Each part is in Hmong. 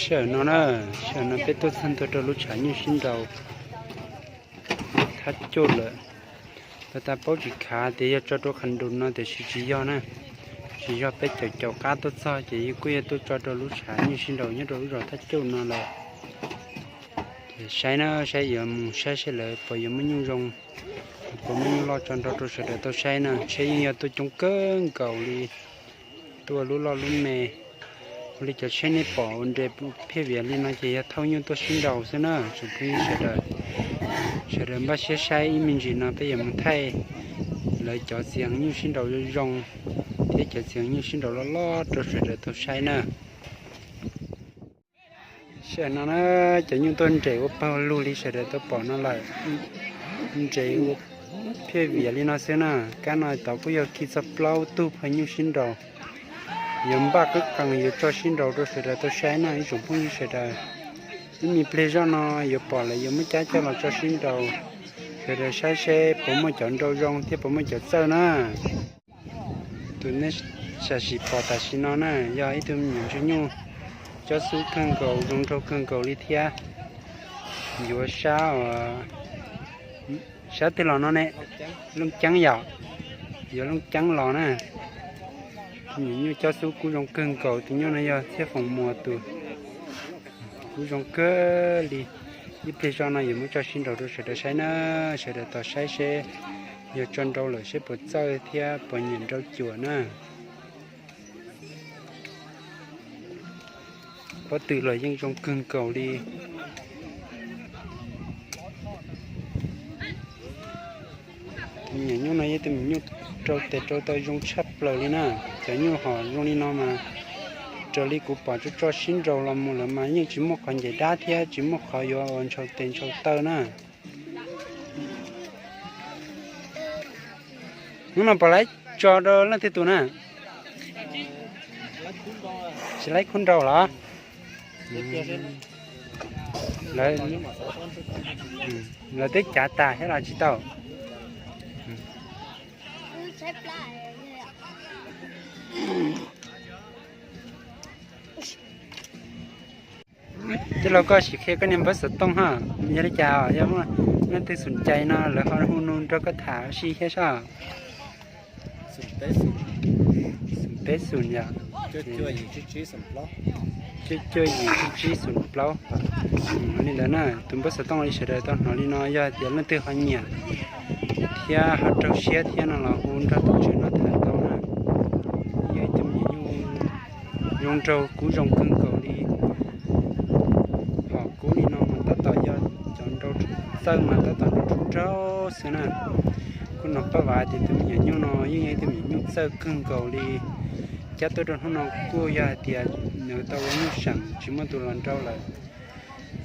Sij hawm no na, sij hawm no peb tuaj txog ntua rau lub tshav nyuj sib nraus Thab Cauj lawm. Pas tas paub tsis khav tias yog tso rau qhas nrus no tiam sis tsis yog na. Tsis yog, peb caum caum qab tuaj txog ces kuj yog tuaj tso rau lub tshav nyuj sib nraus nyob rau lub zos Thab Cauj no lawm. Ces saib na, saib yuav mus saib seb lawv puas yuav muaj nyuj zoo, puas muaj nyuj loj tso nrau rau sawv daws tau saib na. Tsheb yeej yog tuaj coob kawg nkaus li, tuaj lub loj lub me. Ua li cov tsheb nej pom ua nres phiaj vias li no ces yog thauj nyuj tuaj sib nraus xwb na tsoom phooj ywg sawv daws. Sawv daws npaj siab saib ib me ntsis no peb yuav mus thaij lawv cov txiv heev nyuj sib nraus zoo zoo thiab cov txiv heev nyuj sib nraus loj loj rau sawv daws tau saib na. Sij hawm no na, cov nyuj tuaj nres ua pawg lug li sawv daws tau pom no lawm. Nres ua phiaj vias li no xwb na. Kab no tod kuj yog khi txog plaub tug phaw nyuj sib nraus. Yuav npaj qeeb qees yuav tso sib nraus rau sawv daws tau saib na ib tsoom phooj ywg sawv daws. Ib me pliag zoj no yuav pom lawv yuav muab cab coj los tso sib nraus, sawv daws saib seb puas muaj cov nrau zoo thiab puas muaj cov txawj na. Tus nej sam sim pom tam sim no na yog ib tug me nyuam ntsuag nyuj cob xub kawg nkaus, zoo nraug kawg nkaus li thiab. Yuav sab, sab twg los no ne? Looj Ceeb yom? Yuav Looj Ceeb los na. Me nyuam nyuj cob xub kuj zoo kawg nkaus, tus nyuj no yog Txhiaj Foom Muas tus, kuj zoo kawg li. Ib pliag zoj no yuav muab tso sib nraus rau sawv daws saib na, sawv daws tos saib seb yog tso nrau lawm seb puas txawj thiab puas nyiam nrau cuam na. Pob tw los yeej zoo kawg nkaus li. Tus me nyuam nyuj no yog tus me nyuam nyuj rau tes rau taw zoo tshaj plaws li na. Cov nyuj hom zoo li no mas raws li kuv pom tso tso sib nraus los mus lawm mas yeej tsis muaj qhov ncaim dab thiab tsis muaj qhov yuav ua ntshaus tes ntshaus taw na. Hnub no puas laib tso rau leej twg tus na? Tsis laib khub nrau los? Lawv twb cav tas thiab los tsis tau. Tij laug, koj sim qhia koj niag npawb xov tooj ha, yog li cas yog muaj leej twg xum cai no lawv ho hu nug nrog koj tham ua si thiab soj? Xum peb xum yom. Cuaj cuaj yim tsib tsib xum plaub. Li ntawd na, tus npawb xov tooj li sawv daws tau hnov li no, yog hais tias leej twg ho nyiam thiab ho raug siab thiab no los hu nrog tus tswv no tham tau na. Yog ib tug me nyuam nyuj zoo nraug kub zoo kawg nkaus li. Hom kub li no mas tab tom yog cov nrau txawj mas tab tom nrau raug xwb na. Kuj hnov pab vam tias tus me nyuam nyuj no yeej yog ib tug me nyuam nyuj txawj kawg nkaus li. Cab tuaj rau hnub no kuj yog hais tias nws tau ua nyuj seem tsis muaj tus los nrau lawm.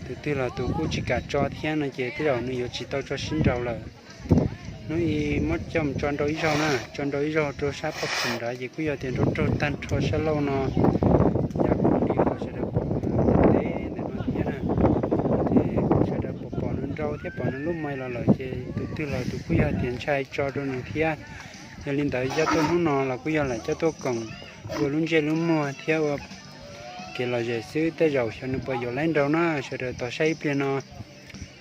Tus twg los tus kuj tsis kam tso thiab no ces tej zaum nws yuav tsis tau tso sib nraus lawm. Hnub ib muab coj mus tso nrau ib zaug na, tso nrau ib zaug rau sab paj khum nrad ces kuj yog tias nrau raug tag nrho sab laug no. Yav kuv li uas sawv daws pom ntev ntawm no thiab na, ces sawv daws pom pom nws nrau thiab pom nws lub mai los lawm ces tus twg los tus kuj yog tias ntshai tso rau nws thiab. Yog li ntawd cab tuaj hnub no los kuj yog lam cab tuaj koom ua lub ntsej lub muag thiab ua kev lom zem xwb, tej zaum xyov nws puas yuav laib nrau na. Sawv daws tos saib ib pliag no,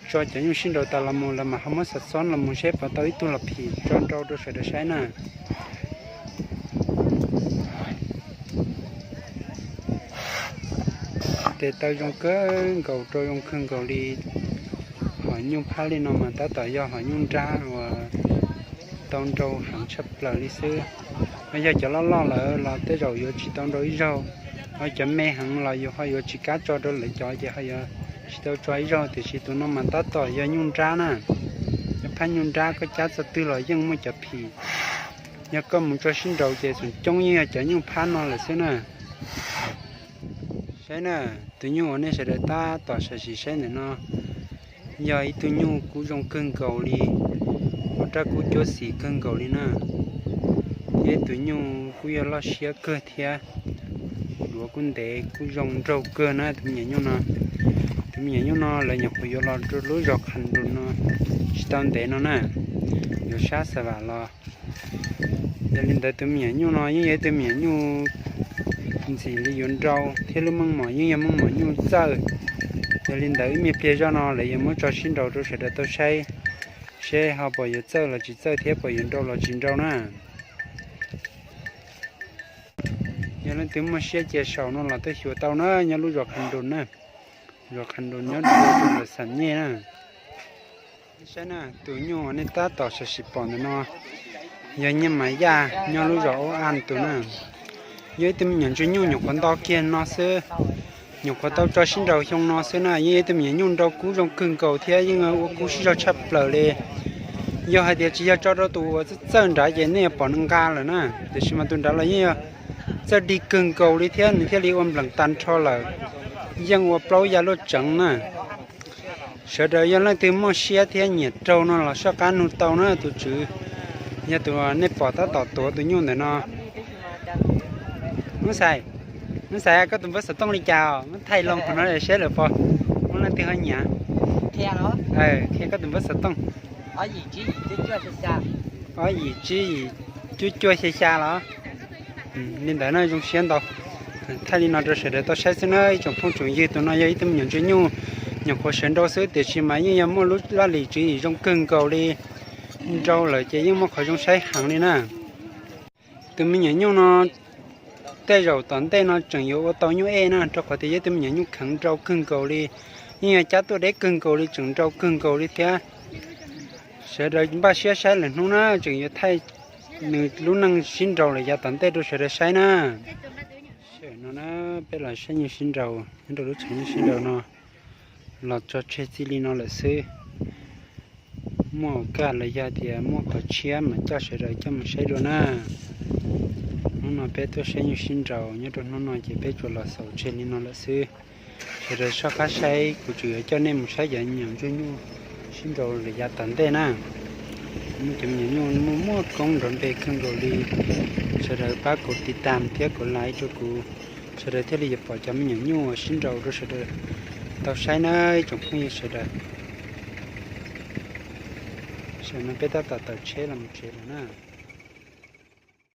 tso cov nyuj sib nraus tas los mus lawv mam ho muab xov xob los mus seb puas tau ib tug los phim tso nrau rau sawv daws saib na. Tes taw zoo kawg nkaus, rau zoo kawg nkaus li. Hom nyuj phab li no mas tab tom yog hom nyuj nrab uas tau nrau heev tshaj plaws li xwb. Ho yog cov loj loj lawm los tej zaum yuav tsis tau nrau ib zaug, ho cov me heev los yus ho yuav tsis kam tso rau lawv cov ces ho yuav tsis tau tso ib zaug, tiam sis tus no mas tab tom yog nyuj nrab na. Yog phab nyuj nrab koj cab txog twg los yeej muaj cov phim. Yog koj mus tso sib nraus ces txhum coob yeej yog cov nyuj phab no lawm xwb na. Saib na, tus nyuj uas nej sawv daws tab tom sam sim saib ntawm no yog ib tug nyuj kub zoo kawg nkaus li, muaj rab kub cuab xim kawg nkaus li na. Thiab tus nyuj kuj yog loj siab kawg thiab, duav kuj ntev kuj zoo nraug kawg na tus me nyuam nyuj no. Tus me nyuam nyuj no lawv nyuam qhuav yuav los rau lub zos Qhas Nroos no tsis tau ntev no na, yuav sab Xa Vam los. Yog li ntawd tus me nyuam nyuj no yeej yog ib tug me nyuam nyuj ntxim li yuav nrau thiab lub meej mom yeej yog meej mom nyuj txawj. Yog li ntawd ib me pliag zoj no lawv yuav muab tso sib nraus rau sawv daws tau saib, seb ho puas yuav txawj los tsis txawj thiab puas yuav nrau los tsis nrau na. Yog leej twg muaj siab cia saum no los tuaj xyuas tau na, nyob lub zos Qhas Nroos na, zos Qhas Nroos nyob rau ntawm Xam Nyej na. Saib na, tus nyuj uas nej tab tom sam sim pom ntawm no yog Nyiaj Mas Yaj nyob lub zos Ub Aj tus na. Yog ib tug me nyuam ntsuag nyuj nyuam qhuav nto kiag no xwb, nyuam qhuav tau tso sib nraus xyoo no xwb na, yeej yog ib tug me nyuam nyuj nrau kub zoo kawg nkaus thiab yeej ua kub sib zog tshaj plaws li. Yog hais tias tsis yog tso rau tus uas txawj txawj nrad ces nej yuav pom nws nqa lawm na, tiam sis mas tus nrad los yeej yog txawj dig kawg nkaus li thiab nws thiaj li ua nplees tag nrho lawm, yeej ua plaub ya luaj tseev na. Sawv daws yog leej twg muaj siab thiab nyiam raug no los soj qab nug tau na, tus tswv yog tus nej pom tab tom tuav tus nyuj ntawm no. Hnub Xais, Hnub Xais, koj tus npawb xov tooj li cas os? Muab thaij loo qhov no seb lawm pom muaj leej twg ho nyiam. Qhia koj tus npawb xov tooj. Ob yim tsib yim cuaj cuaj xya xya los? Li ntawd no zoo siab ntau. Thaij li no rau sawv daws tau saib xwb na ib tsoom phooj tsoom ywg, tus no yog ib tug me nyuam ntsuag nyuj nyuam qhuav sawv nrau xwb tiam sis mas yeej yog muaj lub laj lim tswv yim zoo kawg nkaus li. Nrau lawm ces yeej muaj qhov zoo saib heev li na. Tus me nyuam nyuj no tej zaum tom ntej no tseem yuav ua tau nyuj ej na, rau qhov tias yog ib tug me nyuam nyuj kheev nrau kawg nkaus li, yeej yog cab tuaj deb kawg nkaus li, tseem nrau kawg nkaus li thiab. Sawv daws npaj siab saib lwm hnub na, tseem yuav thaij nws lub neej sib nraus lawm yav tom ntej rau sawv daws saib na. Sawm no na, peb los saib nyuj sib nraus nyob rau lub tsev nyuj sib nraus no, los tso tseg txij li no lawm xwb. Muaj kaj los yog tias muaj qhov tshiab mas coj sawv daws coj mus saib dua na. Hnub no peb tuaj saib nyuj sib nraus nyob rau hnub no ces peb tsuas los xaus tseg li no lawm xwb. Sawv daws soj qab saib, kuv tseem yuav coj nej mus saib cov me nyuam ntsuag nyuj sib nraus lawm yav tom ntej na. Muaj cov me nyuam nyuj muaj muaj koob nrov npe kawg nkaus li. Sawv daws pab kuv tiv tam thiab kuv like rau kuv, sawv daws thiaj li yuav pom cov me nyuam nyuj uas sib nraus rau sawv daws tau saib na ib tsoom phooj ywg sawv daws. Tam sim no peb tab tom taug tsheb los mus tsev lawm na.